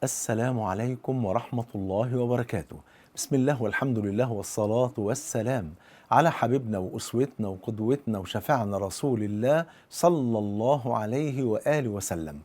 السلام عليكم ورحمة الله وبركاته. بسم الله والحمد لله والصلاة والسلام على حبيبنا وأسوتنا وقدوتنا وشفيعنا رسول الله صلى الله عليه وآله وسلم.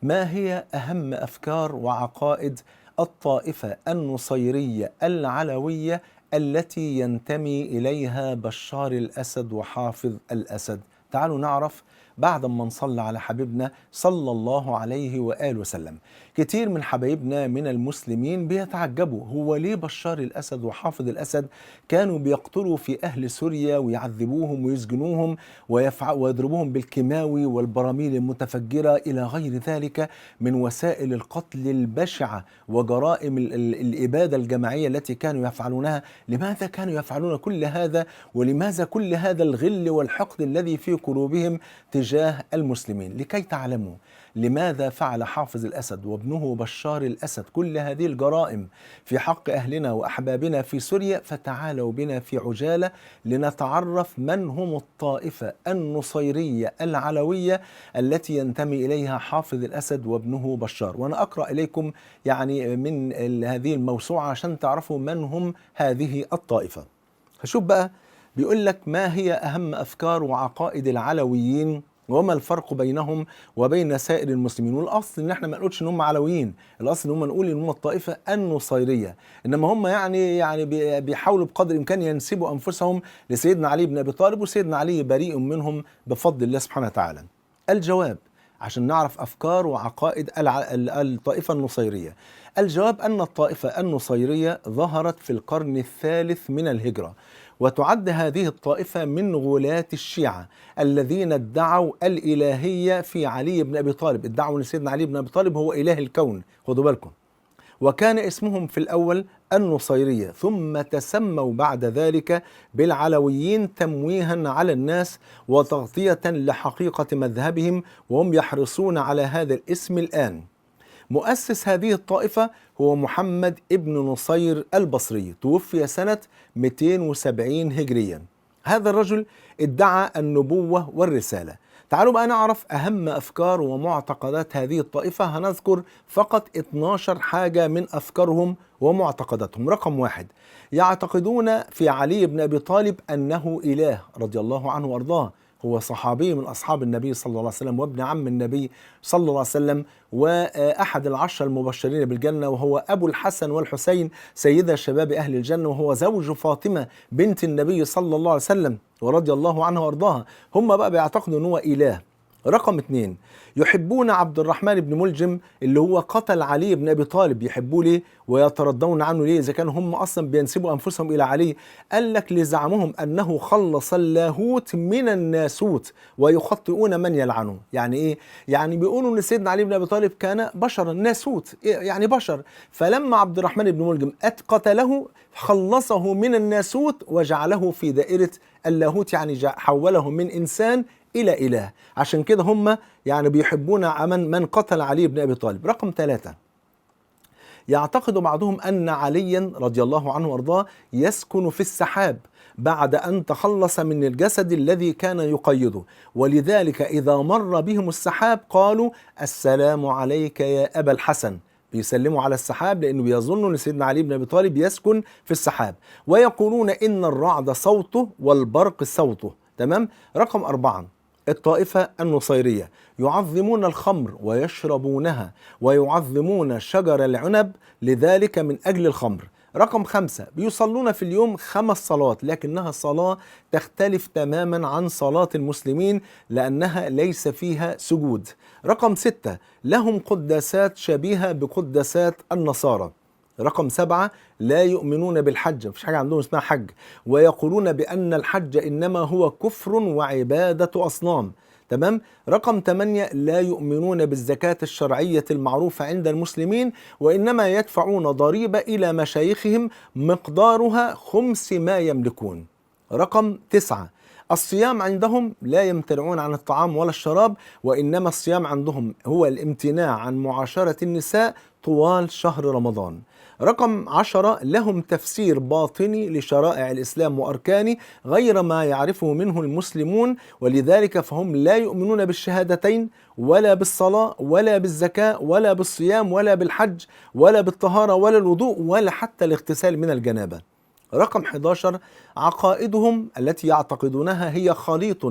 ما هي أهم أفكار وعقائد الطائفة النصيرية العلوية التي ينتمي إليها بشار الأسد وحافظ الأسد؟ تعالوا نعرف بعد ما نصلي على حبيبنا صلى الله عليه وآله وسلم. كتير من حبايبنا من المسلمين بيتعجبوا، هو ليه بشار الأسد وحافظ الأسد كانوا بيقتلوا في أهل سوريا ويعذبوهم ويسجنوهم ويضربوهم بالكيماوي والبراميل المتفجرة إلى غير ذلك من وسائل القتل البشعة وجرائم الإبادة الجماعية التي كانوا يفعلونها؟ لماذا كانوا يفعلون كل هذا؟ ولماذا كل هذا الغل والحقد الذي في قلوبهم تجاه المسلمين؟ لكي تعلموا لماذا فعل حافظ الأسد وابنه بشار الأسد كل هذه الجرائم في حق أهلنا وأحبابنا في سوريا، فتعالوا بنا في عجالة لنتعرف من هم الطائفة النصيرية العلوية التي ينتمي إليها حافظ الأسد وابنه بشار. وأنا أقرأ إليكم يعني من هذه الموسوعة عشان تعرفوا من هم هذه الطائفة. هشوف بقى بيقول لك ما هي أهم أفكار وعقائد العلويين وما الفرق بينهم وبين سائر المسلمين. والاصل ان احنا ما نقولش ان هم علويين، الاصل ان هم نقول ان هم الطائفة النصيريه، انما هم يعني بيحاولوا بقدر الامكان ينسبوا انفسهم لسيدنا علي بن ابي طالب، وسيدنا علي بريء منهم بفضل الله سبحانه وتعالى. الجواب عشان نعرف افكار وعقائد الطائفة النصيريه، الجواب ان الطائفة النصيريه ظهرت في القرن الثالث من الهجرة، وتعد هذه الطائفة من غلاة الشيعة الذين ادعوا الإلهية في علي بن أبي طالب، ادعوا أن سيدنا علي بن أبي طالب هو إله الكون، خدوا بالكم. وكان اسمهم في الأول النصيرية، ثم تسموا بعد ذلك بالعلويين تمويها على الناس وتغطية لحقيقة مذهبهم، وهم يحرصون على هذا الاسم الآن. مؤسس هذه الطائفة هو محمد ابن نصير البصري، توفي سنة 270 هجريا. هذا الرجل ادعى النبوة والرسالة. تعالوا بقى نعرف أهم أفكار ومعتقدات هذه الطائفة. هنذكر فقط 12 حاجة من أفكارهم ومعتقداتهم. رقم 1، يعتقدون في علي بن أبي طالب أنه إله رضي الله عنه وأرضاه، هو صحابي من أصحاب النبي صلى الله عليه وسلم وابن عم النبي صلى الله عليه وسلم وأحد العشر المبشرين بالجنة، وهو أبو الحسن والحسين سيدا شباب أهل الجنة، وهو زوج فاطمة بنت النبي صلى الله عليه وسلم ورضي الله عنها وأرضاها. هم بقى بيعتقدوا أنه هو إله. رقم 2، يحبون عبد الرحمن بن ملجم اللي هو قتل علي بن أبي طالب. يحبوه ليه ويترضون عنه ليه إذا كانوا هم أصلا بينسبوا أنفسهم إلى علي؟ قال لك لزعمهم أنه خلص اللاهوت من الناسوت ويخطئون من يلعنه. يعني إيه؟ يعني بيقولوا أن سيدنا علي بن أبي طالب كان بشرا، ناسوت يعني بشر، فلما عبد الرحمن بن ملجم قتله خلصه من الناسوت وجعله في دائرة اللاهوت، يعني حوله من إنسان إلى إله. عشان كده هم يعني بيحبون من قتل علي بن أبي طالب. رقم 3، يعتقد بعضهم أن عليا رضي الله عنه وأرضاه يسكن في السحاب بعد أن تخلص من الجسد الذي كان يقيده، ولذلك إذا مر بهم السحاب قالوا السلام عليك يا أبا الحسن. بيسلموا على السحاب لأنه بيظنوا أن سيدنا علي بن أبي طالب يسكن في السحاب، ويقولون إن الرعد صوته والبرق صوته. تمام. رقم 4، الطائفة النصيرية يعظمون الخمر ويشربونها ويعظمون شجر العنب لذلك من أجل الخمر. رقم 5، بيصلون في اليوم 5 صلوات، لكنها صلاة تختلف تماما عن صلاة المسلمين لأنها ليس فيها سجود. رقم 6، لهم قداسات شبيهة بقداسات النصارى. رقم 7، لا يؤمنون بالحج، مفيش حاجة عندهم اسمها حج، ويقولون بأن الحج إنما هو كفر وعبادة أصنام. تمام. رقم 8، لا يؤمنون بالزكاة الشرعية المعروفة عند المسلمين، وإنما يدفعون ضريبة إلى مشايخهم مقدارها خمس ما يملكون. رقم 9، الصيام عندهم لا يمتنعون عن الطعام ولا الشراب، وإنما الصيام عندهم هو الامتناع عن معاشرة النساء طوال شهر رمضان. رقم 10، لهم تفسير باطني لشرائع الإسلام وأركانه غير ما يعرفه منه المسلمون، ولذلك فهم لا يؤمنون بالشهادتين ولا بالصلاة ولا بالزكاة ولا بالصيام ولا بالحج ولا بالطهارة ولا الوضوء ولا حتى الاغتسال من الجنابة. رقم 11، عقائدهم التي يعتقدونها هي خليط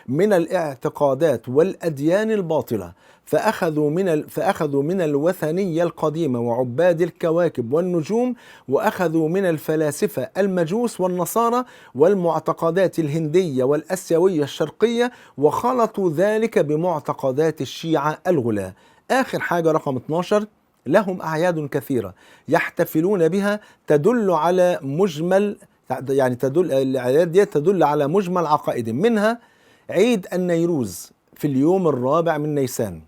من الاعتقادات والأديان الباطلة، فأخذوا من الوثنية القديمة وعباد الكواكب والنجوم، وأخذوا من الفلاسفة المجوس والنصارى والمعتقدات الهندية والأسيوية الشرقية، وخلطوا ذلك بمعتقدات الشيعة الغلاة. آخر حاجة رقم 12، لهم أعياد كثيرة يحتفلون بها تدل على مجمل، يعني تدل الأعياد دي تدل على مجمل عقائدهم، منها عيد النيروز في اليوم 4 من نيسان،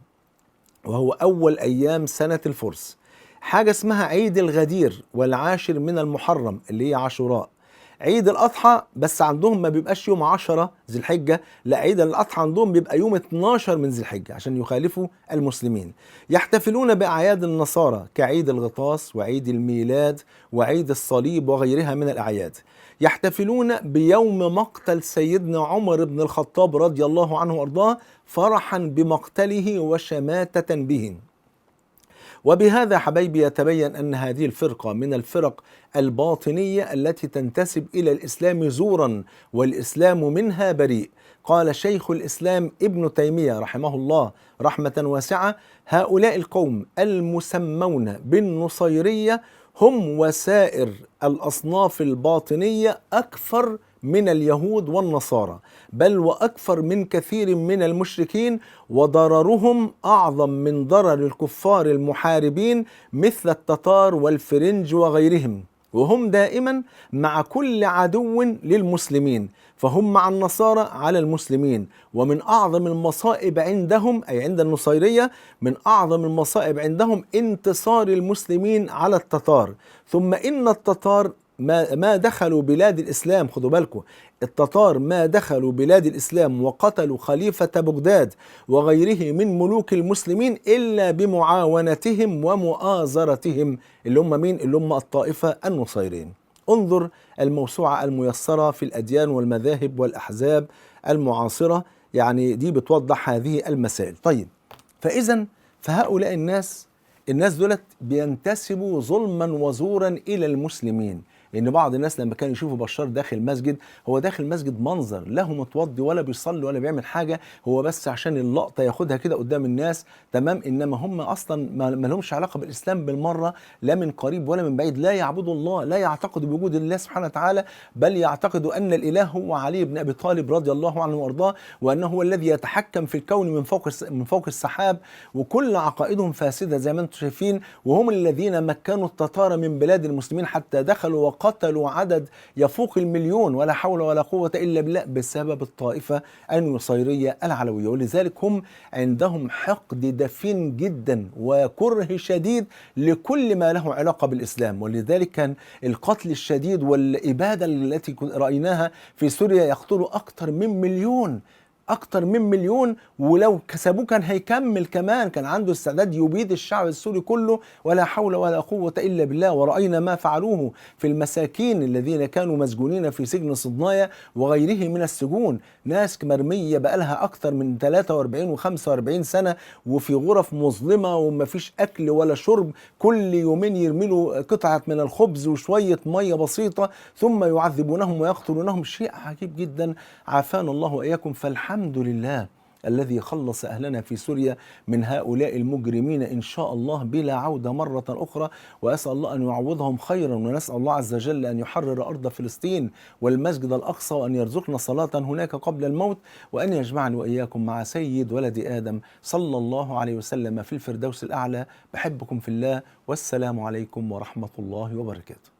وهو أول أيام سنة الفرس. حاجة اسمها عيد الغدير والعاشر من المحرم اللي هي عاشوراء. عيد الأضحى بس عندهم ما بيبقاش يوم 10 ذي الحجة، لا عيد الأضحى عندهم بيبقى يوم 12 من ذي الحجة عشان يخالفوا المسلمين. يحتفلون بأعياد النصارى كعيد الغطاس وعيد الميلاد وعيد الصليب وغيرها من الأعياد. يحتفلون بيوم مقتل سيدنا عمر بن الخطاب رضي الله عنه وأرضاه فرحا بمقتله وشماتة به. وبهذا حبايبي يتبين أن هذه الفرقة من الفرق الباطنية التي تنتسب إلى الإسلام زورا، والإسلام منها بريء. قال شيخ الإسلام ابن تيمية رحمه الله رحمة واسعة: هؤلاء القوم المسمون بالنصيرية هم وسائر الأصناف الباطنية أكثر من اليهود والنصارى، بل وأكثر من كثير من المشركين، وضررهم أعظم من ضرر الكفار المحاربين مثل التتار والفرنج وغيرهم، وهم دائما مع كل عدو للمسلمين، فهم مع النصارى على المسلمين. ومن أعظم المصائب عندهم، أي عند النصيرية، من أعظم المصائب عندهم انتصار المسلمين على التتار. ثم إن التتار ما دخلوا بلاد الإسلام، خدوا بالكم، التتار ما دخلوا بلاد الإسلام وقتلوا خليفة بغداد وغيره من ملوك المسلمين إلا بمعاونتهم ومؤازرتهم، اللي هم مين؟ اللي هم الطائفة النصيرين. انظر الموسوعة الميسرة في الأديان والمذاهب والأحزاب المعاصرة، يعني دي بتوضح هذه المسائل. طيب، فإذا فهؤلاء الناس دولت بينتسبوا ظلما وزورا إلى المسلمين. لأن بعض الناس لما كانوا يشوفوا بشار داخل المسجد، هو داخل المسجد منظر، له متوضي ولا بيصلي ولا بيعمل حاجة، هو بس عشان اللقطة ياخدها كده قدام الناس، تمام. إنما هم أصلا ما لهمش علاقة بالإسلام بالمرة، لا من قريب ولا من بعيد، لا يعبدوا الله، لا يعتقدوا بوجود الله سبحانه وتعالى، بل يعتقدوا أن الإله هو علي بن أبي طالب رضي الله عنه وأرضاه، وأنه هو الذي يتحكم في الكون من فوق السحاب، وكل عقائدهم فاسدة زي ما انتم شايفين. وهم الذين مكنوا التتار من بلاد المسلمين حتى دخلوا وقتلوا عدد يفوق المليون، ولا حول ولا قوة إلا بالله، بسبب الطائفة النصيرية العلوية. ولذلك هم عندهم حقد دفين جدا وكره شديد لكل ما له علاقة بالإسلام. ولذلك كان القتل الشديد والإبادة التي رأيناها في سوريا، يقتلوا أكثر من مليون، أكتر من مليون، ولو كسبوه كان هيكمل كمان، كان عنده استعداد يبيد الشعب السوري كله، ولا حول ولا قوة إلا بالله. ورأينا ما فعلوه في المساكين الذين كانوا مسجونين في سجن صدنايا وغيره من السجون، ناس مرمية بقالها أكتر من 43 و45 سنة، وفي غرف مظلمة وما فيش أكل ولا شرب، كل يومين يرملوا قطعة من الخبز وشوية مية بسيطة، ثم يعذبونهم ويقتلونهم. شيء عجيب جدا، عافانا الله وإياكم. فالحمد لله الذي خلص أهلنا في سوريا من هؤلاء المجرمين إن شاء الله بلا عودة مرة أخرى، وأسأل الله أن يعوضهم خيرا، ونسأل الله عز وجل أن يحرر أرض فلسطين والمسجد الأقصى، وأن يرزقنا صلاة هناك قبل الموت، وأن يجمعني وإياكم مع سيد ولد آدم صلى الله عليه وسلم في الفردوس الأعلى. بحبكم في الله، والسلام عليكم ورحمة الله وبركاته.